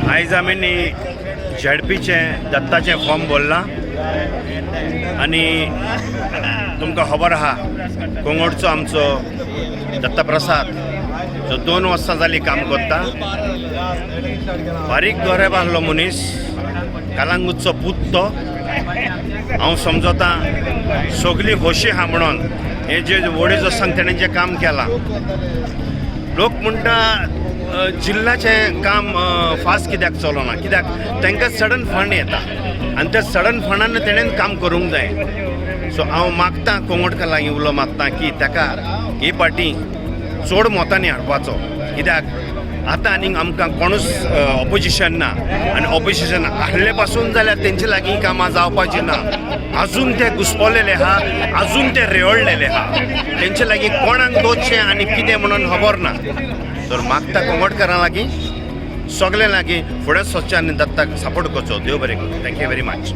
आयज आमी न्ही झेडपीचें दत्ताचें फॉर्म भरलां आनी तुमकां खबर आहा, कोंगोडचो आमचो दत्ताप्रसाद जो 2 वर्सां जालीं काम करता. बारीक गोरे आहलो मनीस, कालांगूटचो पूत तो. हांव समजता सगळीं खोशी आहा म्हणून हे जे वडील आसा तेणें जें काम केलां. लोक म्हणटा जिल्ल्याचें काम फास्ट कित्याक चलना. कित्याक तांकां सडन फंड येता आनी त्या सडन फंडान तेणेन काम करूंक जाय. सो हांव मागता, कोंगोडकार लागीं उलो मागता की ताका ही पार्टी चड मतांनी हाडपाचो, कित्याक आतां आनीक आमकां कोणूच ऑपोजिशन ना आनी ऑपोजिशन आहले पासून जाल्यार तेंचे लागीं कामां जावपाचीं ना. अजून ते घुसपलेले आहा, अजून ते रेवडलेले आहा. तेंचे लागीं कोणाक दवरचें आनी कितें म्हणून खबर ना. तर मागता कोंगोडकारां लागीं, सगळे लागीं, फुडें सरचें आनी दत्ताक सपोर्ट करचो. देव बरें करूं. Thank you very much.